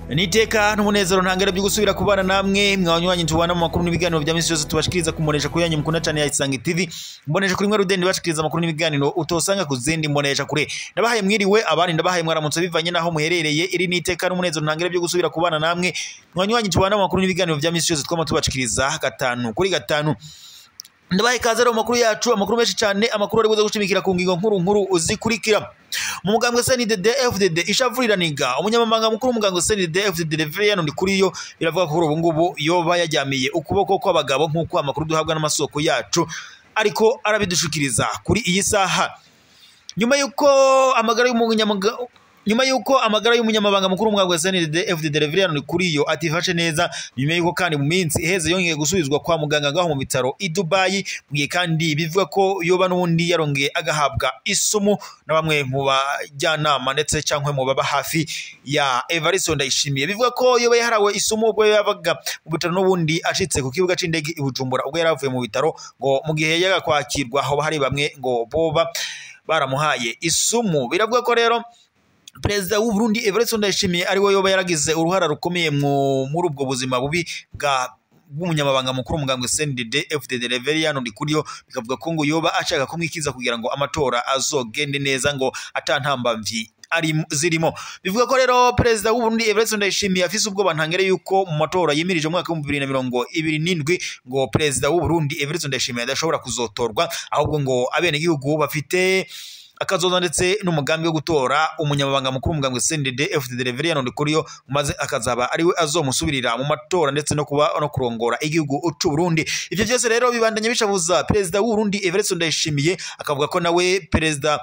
Niteka n'umunezero ntangere byo gusubira kubana namwe mwanywanyi tubana mu makuru n'ibiganiro bya misi yose tubashikiriza kumubonesha kuri yanyu mukunda cyane ya Isange TV. Mbonesha kuri mwe rudende bashikiriza amakuru n'ibiganiro utosanga ku zindi mbonesha kure. Ndabahaye mwiriwe abandi ndabahaye mwaramutse bivanye naho muherereye. Iri niteka n'umunezero ntangere byo gusubira kubana namwe mwanywanyi tubana mu makuru n'ibiganiro bya misi yose twama tubashikiriza gatanu kuri gatanu. Ndabahaye ikaze rero mu makuru yacu, amakuru menshi cyane, amakuru ari buze gushimikira ku ngingo nkuru nkuru uzikurikira. Mu mugambwe CNDD FDD ishavuriraniga umunyamabanga mukuru w'umugambwe CNDD FDD Reverien Ndikuriyo biravuga ko ubu ngubu yoba yajyamiye ukuboko kw'abagabo nk'uko amakuru duhabwa n'amasoko yacu ariko arabidushikiriza kuri iyi saha. Nyuma yuko amagara y'umunyamabanga Nyuma yuko amagara y'umunyamabanga mukuru w'umugambwe CNDD FDD Reverien Ndikuriyo atifashe neza, nyuma yuko kandi mu minsi iheze yongeye gusubizwa kwa muganga ngaho mu bitaro i Dubai, mugihe kandi bivuga ko yoba n'ubundi yarongeye agahabwa isumu na bamwe mu bajyanama ndetse cyangwa mu baba hafi ya Evariste Ndayishimiye. Bivuga ko yoba yaharawe isumu ubwo yabaga mu bitaro n'ubundi ashitse ku kibuga c'indege i Bujumbura ubwo yaravuye mu bitaro, ngo mu gihe yaga kwakirwa hoba hari bamwe ngo boba baramuhaye isumu. Biravuga ko rero Perezida w'u Burundi Evariste Ndayishimiye ari we yoba yaragize uruhara rukomeye muri ubwo buzima bubi bwa bw'umunyamabanga mukuru w'umugambwe CNDD FDD Reverien Ndikuriyo, bikavuga ko ngo yoba ashaka kumwikiza kugira ngo amatora azogende neza ngo atantambamvyi ari zirimo. Bivuga ko rero Perezida w'u Burundi Evariste Ndayishimiye afise ubwoba ntangere yuko mu matora yimirije mu mwaka w'ibihumbi bibiri na mirongo ibiri n'indwi ngo Perezida w'u Burundi Evariste Ndayishimiye adashobora kuzotorwa, ahubwo ngo abenegihugu bafite akazoza ndetse n'umugambi wo gutora umunyamabanga mukuru w'umugambwe CNDD FDD Reverien Ndikuriyo maze akazaba ariwe azomusubirira mu matora ndetse no kuba no kurongora igihugu c'u Burundi. Ivyo byose rero bibandanya bishabuza Perezida w'u Burundi Evariste Ndayishimiye, akavuga ko nawe Perezida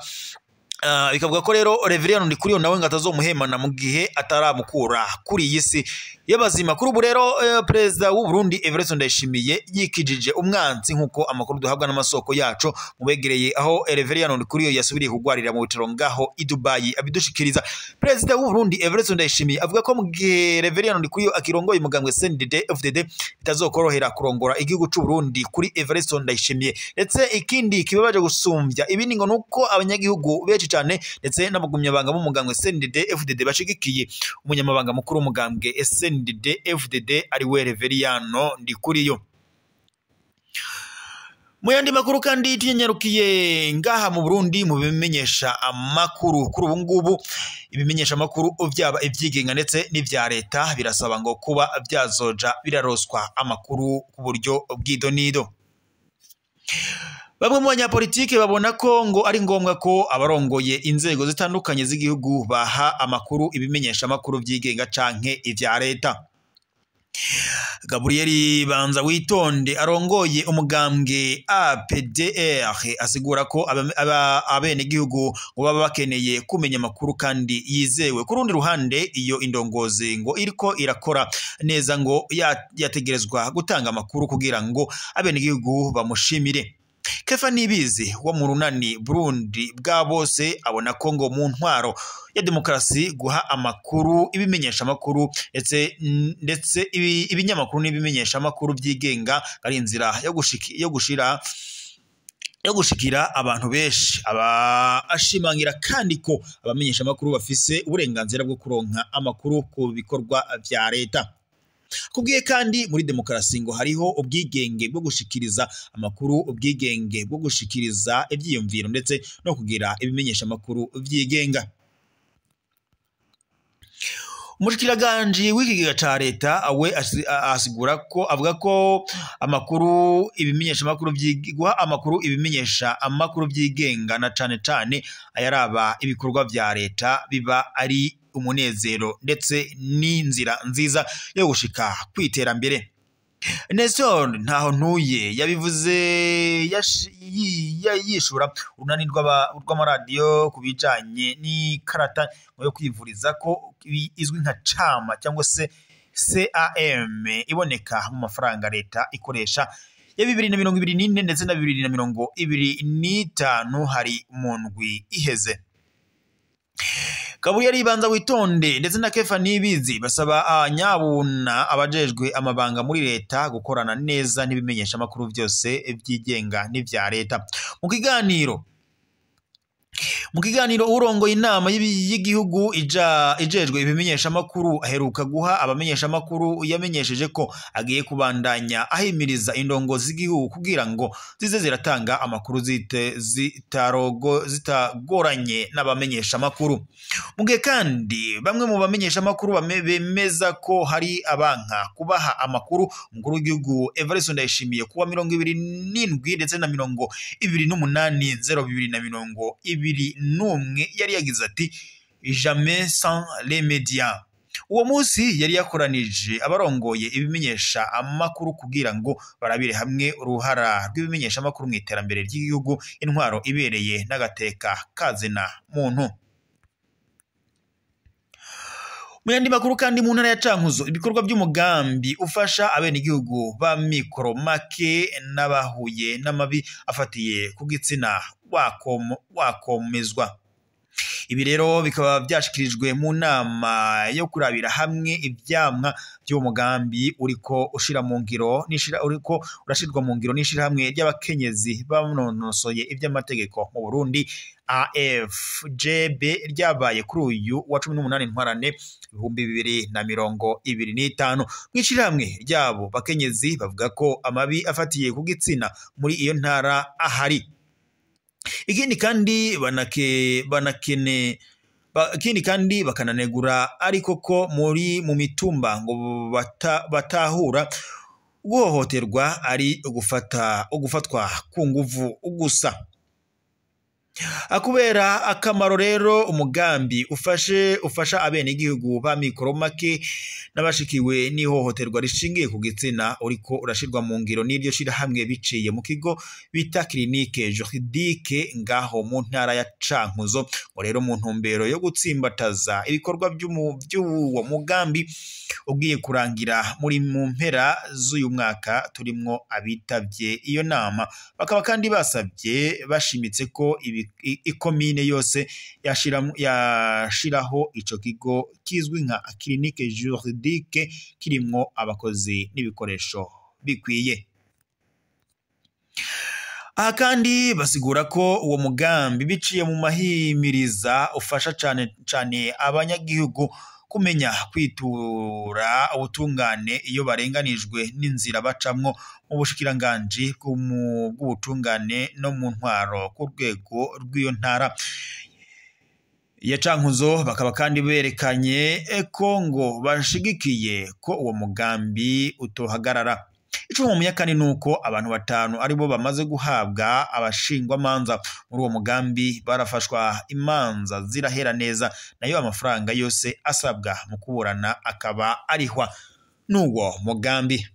bikavuga ko rero Reverien Ndikuriyo nawe ngo atazomuhemana mu gihe ataramukura kuri iyi si y'abazima. Kuri ubu rero Perezida w'u Burundi Evariste Ndayishimiye yikijije umwanzi nk'uko amakuru duhabwa n'amasoko yacu mubegereye aho Reverien Ndikuriyo yasubiriye kugwarira mu bitaro ngaho i Dubai abidushikiriza. Perezida w'u Burundi Evariste Ndayishimiye avuga ko mu gihe Reverien Ndikuriyo akirongoye umugambwe CNDD FDD bitazokorohera kurongora igihugu c'u Burundi kuri Evariste Ndayishimiye. Ndetse ikindi kibabaje gusumbya ibindi ngo nuko abanyagihugu benshi cyane ndetse n'abagumyabanga b'umugambwe CNDD FDD bashigikiye umunyamabanga mukuru w'umugambwe CNDD FDD ari we Reverien Ndikuriyo. Mu yandi makuru kandi tunyanyarukiye ngaha mu Burundi mu bimenyesha amakuru kuri ubu ngubu, ibimenyesha amakuru byaba ibyigenga ndetse n'ivya leta birasaba ngo kuba byazoja biraroswa amakuru ku buryo bw'idonido. Bamwe mu banyapolitike babona ko ngo ari ngombwa ko abarongoye inzego zitandukanye z'igihugu baha amakuru ibimenyesha amakuru byigenga canke ivya leta. Gabriel Banza Witonde arongoye umugambwe APDR asigura ko abenegihugu ngo baba bakeneye kumenya amakuru kandi yizewe. Ku rundi ruhande iyo indongozi ngo iriko irakora neza ngo yategerezwa gutanga amakuru kugira ngo abenegihugu bamushimire. Kefa Nibizi wo mu runani Burundi bwa bose abona ko ngo mu ntwaro ya demokarasi guha amakuru ibimenyesha amakuru ndetse ibinyamakuru n'ibimenyesha amakuru byigenga ari inzira yo gushikira abantu benshi. Aba ashimangira kandi ko abamenyesha amakuru bafise uburenganzira bwo kuronka amakuru ku bikorwa vya leta. Kubwiye kandi muri demokarasi ngo hariho ubwigenge bwo gushikiriza amakuru, ubwigenge bwo gushikiriza ivyiyumviro ndetse no kugira ibimenyesha amakuru vyigenga. Umushikiranganje w'ikigega ca leta we asigura ko avuga ko amakuru ibimenyesha amakuru vyigwa amakuru ibimenyesha amakuru vyigenga na cane cane ayaraba ibikorwa vya leta biba ari umunezero ndetse n'inzira nziza yo gushika kwiterambere. Nestor ntaho ntuye yabivuze yishura urunani rw'amaradiyo ku bijanye n'ikarata yo kwivuriza ko izwi nka CAMA cyangwa se CAM iboneka mu mafaranga leta ikoresha ya 2024 ndetse na 2025 hari mu ndwi iheze. Gabriel Banza Witonde ndetse na Kefa Nibizi basaba nyabuna abajejwe amabanga muri leta gukorana neza n'ibimenyesha makuru byose byigenga n'ivya leta. Mu kiganiro Mu kiganiro urongoye inama y'igihugu ijejwe ibimenyeshamakuru aheruka guha abamenyeshamakuru, yamenyesheje ko agiye kubandanya ahimiriza indongozi z'igihugu kugira ngo zize ziratanga amakuru zitagoranye n'abamenyeshamakuru. Mu gihe kandi bamwe mu bamenyeshamakuru bemeza ko hari abanka kubaha amakuru, umukuru w'igihugu Evariste Ndayishimiye kuwa 27 ndetse na 28 02 2021 yari yagize ati: "Jamais sans les médias." Uwo munsi yari yakoranije abarongoye ibimenyesha amakuru kugira ngo barabire hamwe uruhara rw'ibimenyesha amakuru mu iterambere ry'igihugu, intwaro ibereye n'agateka kazina muntu. Mu yandi makuru kandi, mu ntara ya Cankuzo, ibikorwa by'umugambi ufasha abenegihugu ba mikoro make n'abahuye n'amabi afatiye ku gitsina wakomezwa. Ibi rero bikaba byashikirijwe mu nama yo kurabira hamwe ivyamwa by'uwo mugambi uriko ushira mu ngiro nishira uriko urashirwa mu ngiro n'ishirahamwe ry'abakenyezi banonosoye ivy'amategeko mu Burundi AFJB, ryabaye kuri uyu wa 18 Ntwarante 2025. Mw'ishirahamwe ryabo bakenyezi bavuga ko amabi afatiye ku gitsina muri iyo ntara ahari. Ikindi kandi banake banakene ikindi kandi bakananegura ariko ko muri mu mitumba ngo batahura guhohoterwa ari ugufatwa ku nguvu gusa. Akubera akamaro rero umugambi ufasha abenegihugu ba mikoro make n'abashikiwe n'ihohoterwa rishingiye ku gitsina uriko urashirwa mu ngiro n'iryo shirahamwe biciye mu kigo bita Clinique Juridique ngaho mu ntara ya Cankuzo. Ngo rero mu ntumbero yo gutsimbataza ibikorwa by'uwo mugambi ugiye kurangira muri mu mpera z'uyu mwaka turimwo, abitavye iyo nama bakaba kandi basabye bashimitse ko ikomine yose yashiraho ico kigo kizwi nka Clinique Juridique kirimwo abakozi n'ibikoresho bikwiye. Aha kandi basigura ko uwo mugambi biciye mu mahimiriza ufasha cane cane abanyagihugu kumenya kwitura ubutungane iyo barenganijwe n'inzira bacamwo mu bushikiranganji bw'ubutungane no mu ntwaro ku rwego rw'iyo ntara ya Cankuzo. Bakaba kandi berekanye ko ngo bashigikiye ko uwo mugambi utohagarara. Ico mumenya kandi nuko abantu batanu aribo bamaze guhabwa abashingwamanza muri uwo mugambi, barafashwa imanza zirahera neza, nayo amafaranga yose asabwa mu kuburana akaba arihwa n'uwo mugambi.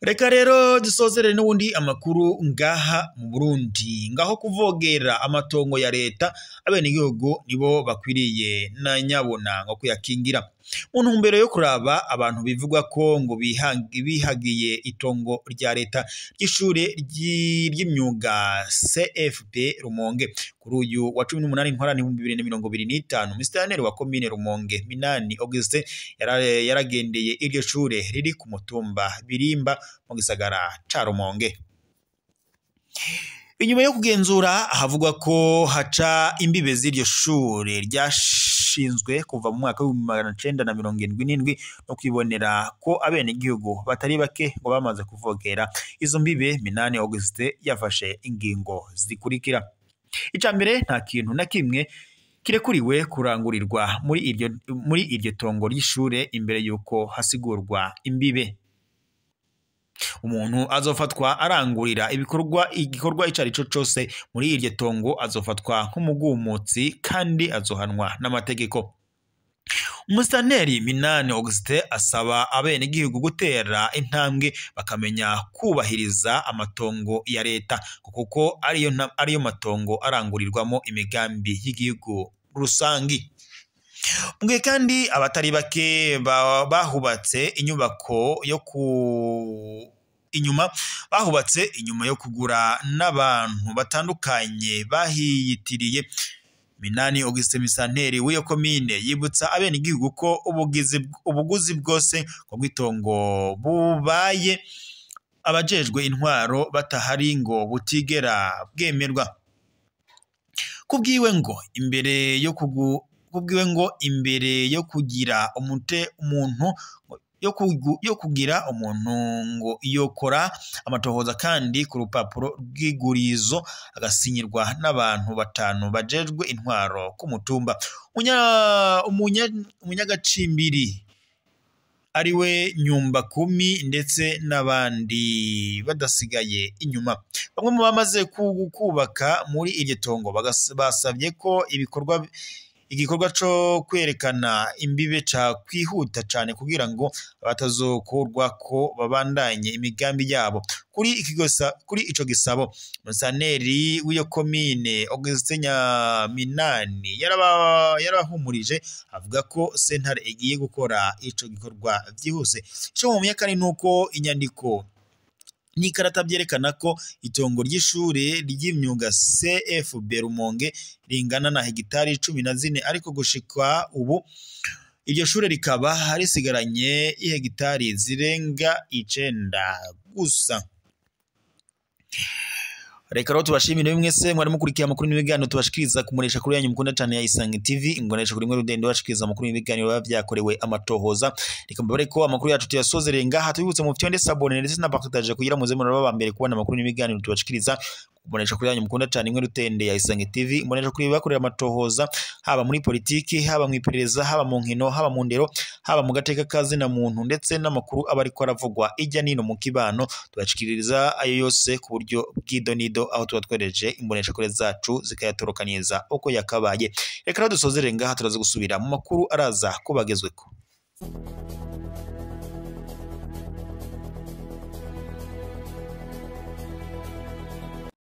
Reka rero dusozerere n'ubundi amakuru ngaha mu Burundi, ngaho kuvogera amatongo ya leta, abenegihugu nibo bakwiriye na nyabona ngo kuyakingira. Mu ntumbero yo kuraba abantu bivugwa ko ngo bihagiye itongo rya leta ry'ishure ry'imyuga CFP Rumonge, kuri uyu wa 18 Ntwarante 2025, Misitanteri wa komine Rumonge Minani Augustin yaragendeye iryo shure riri ku mutumba Birimba mu gisagara ca Rumonge. Inyuma yo kugenzura ahavugwa ko haca imbibe z'iryo shure ryashinzwe kuva mu mwaka w'1977 no kwibonera ko abenegihugu batari bake ngo bamaze kuvogera izo mbibe, Minani Augustin yafashe ingingo zikurikira: Ica mbere, nta kintu na kimwe kirekuriwe kurangurirwa muri iryo tongo ry'ishure imbere y'uko hasigurwa imbibe. Umuntu azofatwa arangurira igikorwa ico arico cose muri iryo tongo azofatwa nk'umugumutsi kandi azohanwa n'amategeko. Umusitanteri Minani Augustin asaba abenegihugu gutera intambwe bakamenya kubahiriza amatongo ya leta, kuko ariyo matongo arangurirwamo imigambi y'igihugu rusangi. Mu gihe kandi abatari bake bahubatse inyubako yo ku inyuma bahubatse inyuma yo kugura n'abantu batandukanye bahiyitiriye, Minani Augustin Misanteri w'iyo komine yibutsa abenegihugu ko ubuguzi bwose bw'itongo bubaye abajejwe intwaro batahari ngo butigera bwemerwa. Kubwiwe ngo imbere yo kubwiwe ngo imbere yo kugira umuntu yo kugira umuntu ngo yokora amatohoza kandi ku rupapuro rw'igurizo agasinyirwa n'abantu batanu bajejwe intwaro ku mutumba. Umunyagacimbiri ariwe Nyumba Kumi ndetse n'abandi badasigaye inyuma. Bamwe mu bamaze kubaka muri iryo tongo basabye ko igikorwa co kwerekana imbibe ca kwihuta cane kugira ngo batazokurwa ko babandanye imigambi yabo. Kuri ico gisabo, Musaneri w'iyo komine Augustin Nyaminani yarabahumurije avuga ko sentare igiye gukora ico gikorwa vyihuse. Ico mumenya kandi nuko inyandiko n'ikarata vyerekana ko itongo ry'ishure ry'imyuga CFB Rumonge ringana na hegitari 14, ariko gushika ubu iryo shure rikaba risigaranye ihegitari zirenga 9 gusa. Reka rero tubashimire mwese mwari mukurikiye amakuru n'ibiganiro tubashikiriza kumuresha kuri yanyu mukunda cyane ya Isange TV, imbonesha kuri mwe rudende bashikiriza amakuru n'ibiganiro biba vyakorewe amatohoza. Reka mbabare ko amakuru yacu tuyasozereye ngaha, tubibutse mu fyonde sabone ndetse na partage kugira muze muraba ba mbere kubona amakuru n'ibiganiro tubashikiriza kumbonesha kuri yanyu mukunda cyane imwe rutende ya Isange TV, imbonesha kuri bakorera amatohoza haba muri politiki, haba mu iperereza, haba mu nkino, haba mu ndero, haba mu gateka kazi na muntu, ndetse n'amakuru aba ariko aravugwa ijya nino mu kibano. Tubashikiriza ayo yose ku buryo bw'idonido, aho tuba twereje imbonesha kure zacu zikayatorokaniriza uko yakabaye. Reka rero dusozere ngaha, turaza gusubira mu makuru araza kubagezweko.